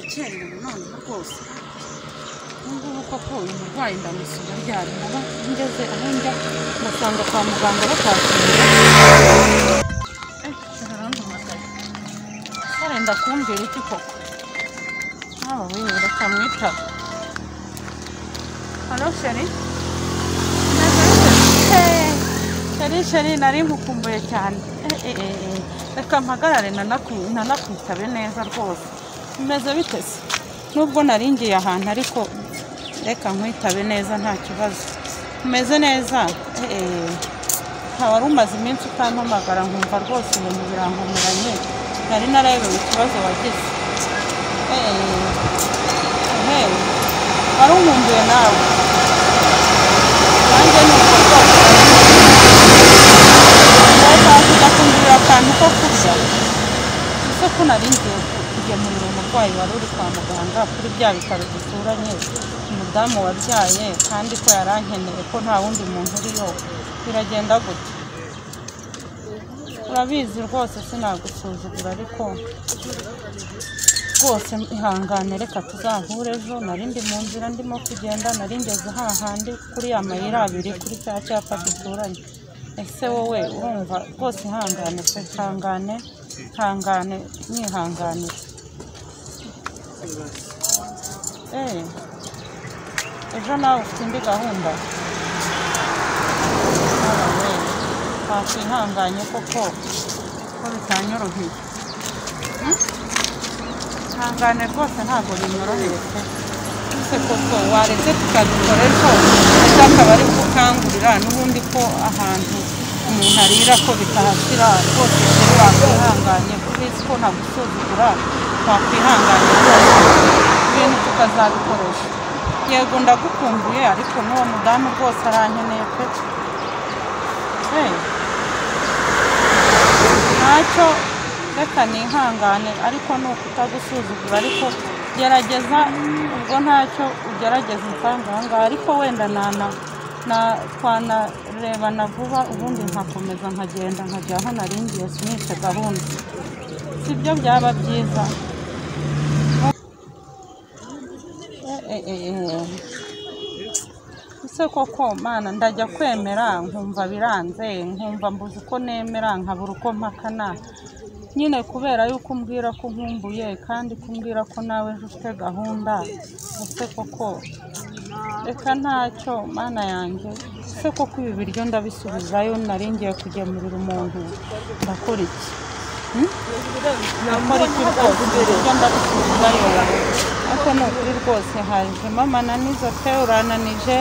Nakererewe noneho rwose. Ubu koko uyu murwayi ndamusura ryari? Naba ngeze aho njya ngasanga kwa muganga batakiriye. Arampamagaye. Arenda kumbwira iki koko? Aba we reka mwitaba. Halo chérie. Chérie chérie, nari nkukumbuye cyane. Reka mpagarare nanakwitabe neza rwose. Bimeze bite se? Nubwo nari ngiye ahantu ariko reka nkwitabe neza nta kibazo. Umeze neza? Nta wari umaze iminsi utampamagara nkumva rwose ibintu birankomeranye. Nari narayobewe ikibazo wagize. Wari unkumbuye nawe. Nanjye ni uko rwose. Ndashaka kujya kungurira akantu ko kurya. Ese ko nari ngiye kugemurira umurwayi wari uri kwa muganga kuri bya bitaro duturanye, umudamu wabyaye kandi ko yarankeneye ko nta wundi muntu uriyo, biragenda gute? Urabizi rwose sinagusuzugura ariko rwose ihangane, reka tuzahure ejo. Nari ndi mu nzira ndimo kugenda, nari ngeze hahandi kuri ya mayira abiri kuri cya cyapa duturanye. Ese wowe urumva rwose ihangane pe, ihangane, ihangane, mwihanganire. Ejo nawe ufite indi gahunda? Wakwihanganye koko ko bitanyoroheye. Ihangane rwose ntabwo binyoroheye pe. Ese koko waretse tukabikora ejo, ejo akaba ari gukangurira n'ubundi ko ahantu umuntu arira ko bitahashyira rwose. Rero wakwihanganye, please, ko ntagusuzugura, wakwihanganye rwose ibintu tukazabikoresha. Yego ndagukumbuye ariko n'uwo mudamu rwose arankeneye pe. Ntacyo, reka nihangane ariko ni ukutagusuzugura, ariko gerageza ubwo ntacyo ugerageza unsanga aha ngaha, ariko wenda twanarebana vuba ubundi nkakomeza nkagenda nkajya aho nari ngiye sinice gahunda. Sibyo byaba byiza? Ese koko mana ndajya kwemera nkumva biranze, nkumva mbuze uko nemera nkabura uko mpakana nyine, kubera yuko umbwira ko nkumbuye kandi kumbwira ko nawe ejo ufite gahunda. Ese koko reka ntacyo mana yanjye. Ese koko ibi biryo ndabisubizayo, nari ngiye kugemurira umuntu, ndakora iki? Ndakora iki rwose? Ibiryo ndabisubizayo, ariko ni ukuri rwose hajemo amananiza pe, urananije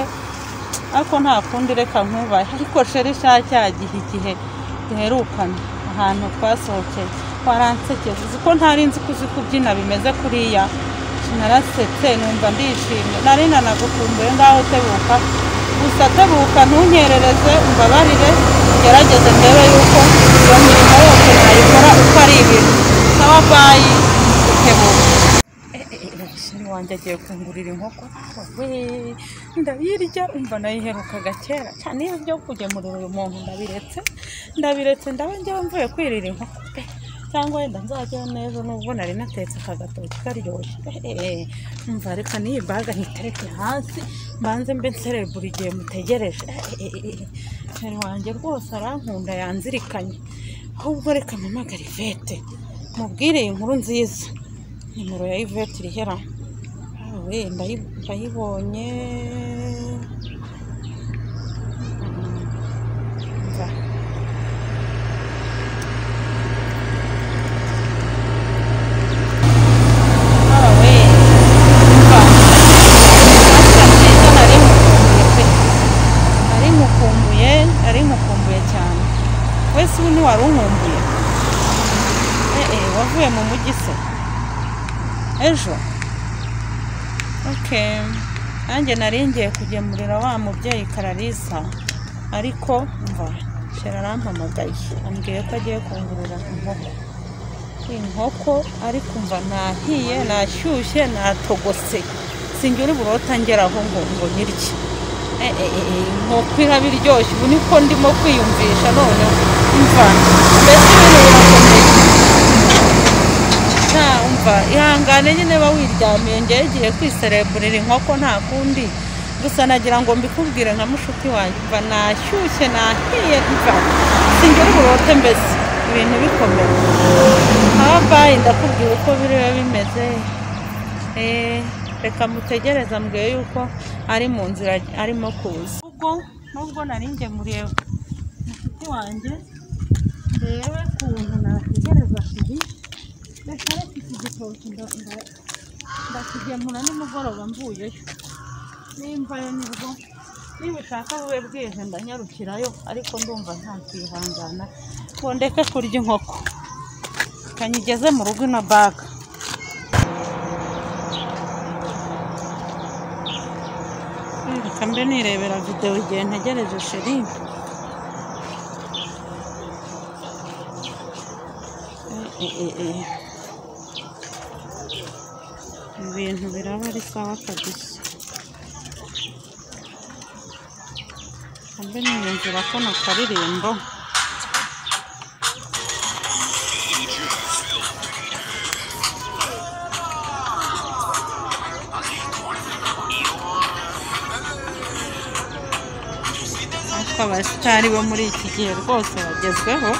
ariko nta kundi reka nkubahe. Ariko chérie sha cya gihe igihe duherukana ahantu twasohokeye waransekeje, uzi ko ntari nzi ko uzi kubyina bimeze kuriya. Narasetse numva ndishimye, nari nanagukumbuye. Ngaho tebuka gusa, tebuka ntunyerereze, umbabarire, ngerageze ndebe yuko iyo mirimo yose nayikora uko ari ibintu. Sawa bye, tebuka. Chéri wanjye agiye kungurira inkoko, we ndayirya, umva nayiherukaga kera cyane. Iyo byo kugemurira uyu muntu ndabiretse, ndabiretse, ndaba njyewe mvuye kwirira inkoko pe, cyangwa wenda nzajyayo neza nubwo nari natetse aka gatoki karyoshye. Umva reka n'iyi baga nyitereke hasi mbanze mbe nserebura igihe mutegereje. Chéri wanjye rwose arankunda yanzirikanye. Ahubwo reka mpamagare Ivete mubwire iyi nkuru nziza. Nimero ya Ivete irihera? We ndayibonye. Nari nkukumbuye cyane. Wese ubu ntiwari unkumbuye? Wavuye mu mujyi se ejo? Okay, nanjye nari ngiye kugemurira wa mubyeyi Kararisa, ariko mva chéri arampamagaye ambwiye ko agiye kungurira inkoko, ariko mva nahiye, nashyushye, natogose, sinjye uri burota ngeraho ngo nyirye. Inkoko iraba iryoshye, ubu niko ndimo kwiyumvisha noneho. Mva mbese ibintu birakomeye. Umva ihangane nyine ba wiryamiye, ngewe igiye kwisereburira inkoko nta kundi. Gusa nagira ngo mbikubwire nka mushuti wanjye, mva nashyushye nahiye, mva singira uburote mbese ibintu bikomeye. Habaye ndakubwira uko biriwe bimeze. Reka mutegereza mbwiye yuko ari mu nzira arimo kuza. Nubwo nari ngemuriye mushuti wanjye, ndebe ukuntu nategereza kuri reka reka iki gitoki ndakigemura nimugoroba mvuyeyo. Nimvayo nibwo nibishaka bube bwije ndanyarukirayo, ariko ndumva ntakihangana ngo ndeke kurya inkoko. Kanyigeze mu rugo ino baga. Reka mbe nirebera videwo igihe ntegereje sheri. Ibintu biraba ari sawa kabisa. Mbe niyumvira kano karirimbo. Ariko abasitari bo muri iki gihe rwose bagezweho.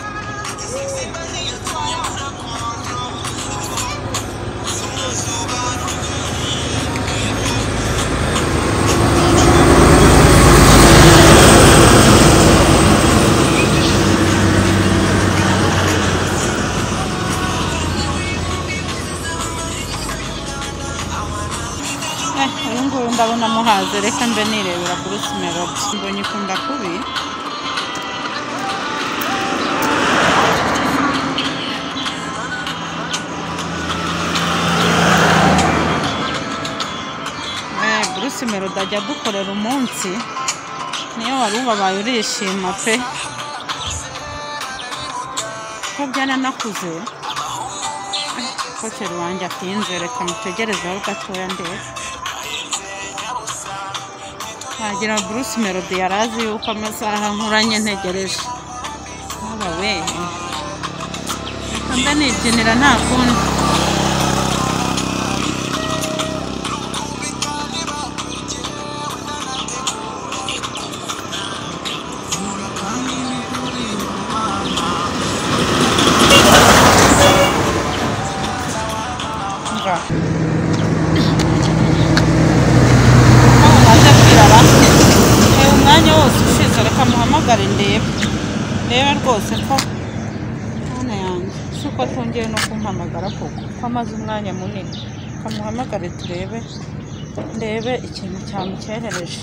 Uyu nguyu ndabona muhaze, reka mbe nirebera Bruce Melody. Mbonye ikunda kubi. Bruce Melody ajya adukorera umunsi, niyo wari ubabaye urishima pe. Ko byananakuze kocero wanjye atinze, reka mutegerezeho gatoya ndebe. Wagira Bruce Melody yarazi yuko amasaha nkuranye ntegereje. Haba we, reka mbe nibyinira nta kundi. Umwanya wose ushize reka muhamagare ndebe ndebe rwose ko mwana yanjye si uko atongeye no kumpamagara koko, ko amaze umwanya munini. Kamuhamagare turebe ndebe ikintu cyamukerereje.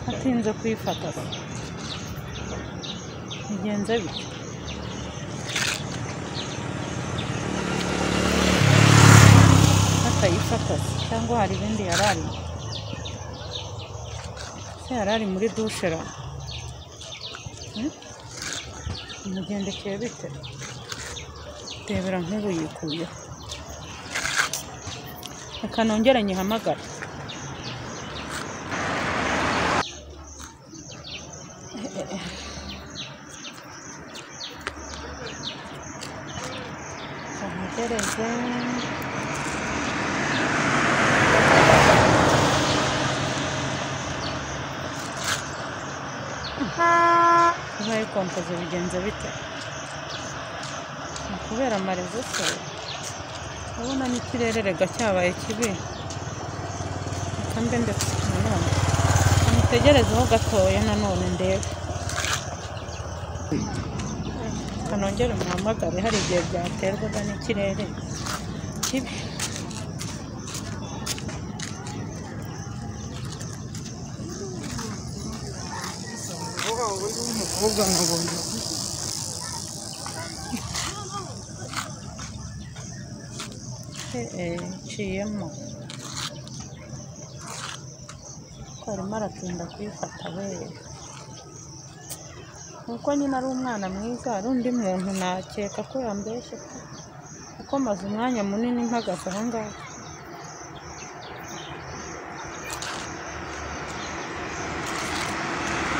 Atinze kuyifata bigenze bite? Atayifata cyangwa hari ibindi yarari se, yarari muri dushe ra mugendekeye bite? Rebera nk'ubu yikuyeho. Reka nongere nyihamagare. Ntegereze. Kuba yikompoze bigenze bite? Ni kubera amarezo se? Urabona n'ikirere rega cyabaye kibi. Reka mbe ndetse nanone amutegerezeho gatoya nanone ndebe. Reka nongere muhamagare, hari igihe byaterwaga n'ikirere kibi. Nciyemo ko arimo aratinda kuyifata we. Nuko nyine ari umwana mwiza, ari undi muntu nakeka ko yambeshye kuko maze umwanya munini mpagaze aho ngaho.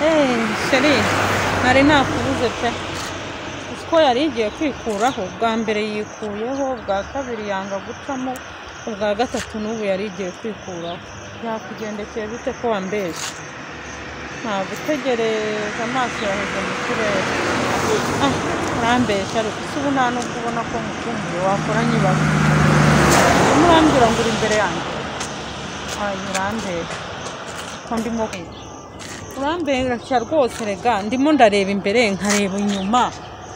Chérie, nari nakubuze pe. Uko yari igiye kwikuraho, bwa mbere yikuyeho, bwa kabiri yanga gucamo, ubwa gatatu n'ubu yari igiye kwikuraho. Byakugendekeye bite ko wambeshye? Ntagutegereza, amaso yaheze mu kirere. Urambeshya ariko se ubu nta nubwo ubona ko ngukumbuye, wakora nyibaza. Urimo urambwira ngo uri imbere yanjye. Ay, urambeshya. Ko ndimo urambeshya rwose rega, ndimo ndareba imbere nkareba inyuma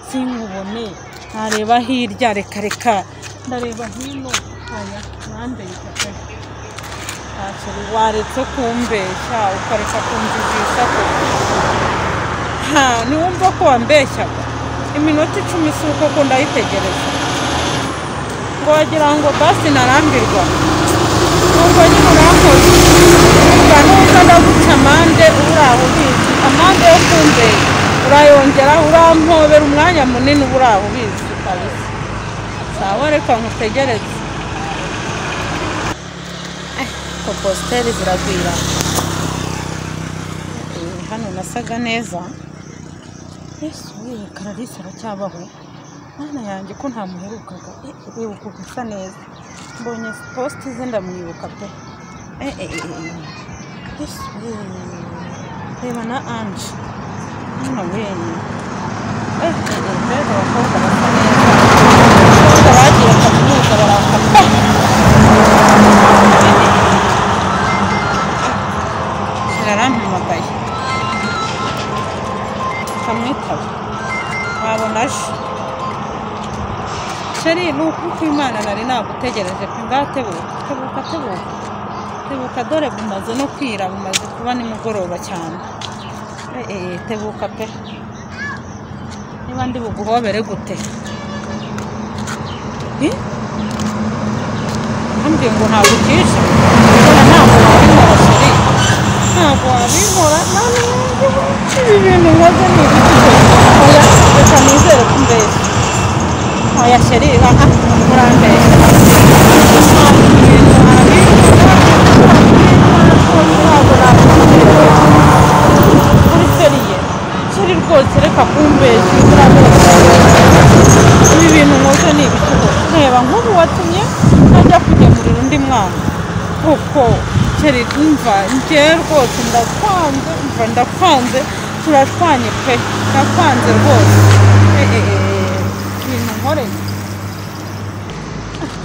sinkubone, nkareba hirya, reka reka ndareba hino. Oya, urambeshya pe. Waretse kumbeshya ukareka kunjijisha ko ntiwumva ko wambeshyaga iminota 10 si uko ko ndayitegereza ngo wagira ngo basi narambirwa. Ubwo nyine urankoze nuza ndaguca amande, uraho ubizi amande yo kumbeshya urayongera, urampobera umwanya munini, uba uraho ubizi kabisa. Sawa, reka nkutegereze. Kompositeri ziragwira hano, nasaga neza. Yesu we, Clarisse aracyabaho? Mwana yanjye ko ntamuherukaga. Reba ukuntu usa neza, mbonye posite ze ndamwibuka pe. Yesu we, reba na Ange hano we. Mbega abakobwa basa neza, abakobwa bagiye kaminuza baraka pe. Arampamagaye kamwitaba, wabona aje. Chérie, ni ukuri kw'Imana nari nagutegereje pe. Ngaho tebuka tebuka tebuka tebuka, dore bumaze no kwira, bumaze kuba nimugoroba cyane. Tebuka pe, niba ndi buguhobere gute? Ambwiye ngo ntabwo ukisha, ntabwo wabikora chérie, ntabwo wabikora. Ibi bintu nkoze ni ibiki? Oya, reka nizere ko umbeshya. Oya chérie, urambeshya. Ibintu wabikora ntabwo nakwizera. Uri sérieux chérie rwose, reka kumbeshya, urambeshya. Ibi bintu nkoze ni ibiki? Reba nk'ubu watumye ntajya kugemurira undi mwana kuko. Chérie, umva njyewe rwose ndakwanze, umva ndakwanze, turashwanye pe, ndakwanze rwose. Ibintu nkoreye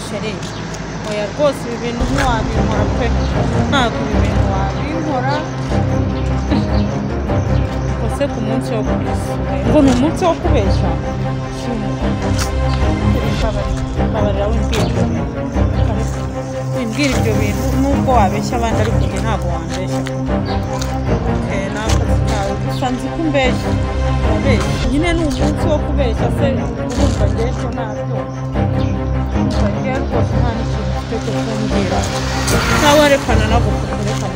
chérie, oya rwose ibi bintu ntiwabinkora pe, ntabwo ibi bintu wabinkora. Kose ku munsi wo kubeshya, ngo ni umunsi wo kubeshya. Mbabarira wimbwira ibyo bintu, wimbwira ibyo bintu, nubwo wabeshya abandi ariko njye ntabwo wambeshya. Ni akazi kawe gusa, nzi ko umbeshya, urabeshya nyine, ni umunsi wo kubeshya se. Urumva njye ejo ntabyo, urumva njye rwose nta n'ikintu ufite cyo kumbwira. Sawa, reka nanagukupe, reka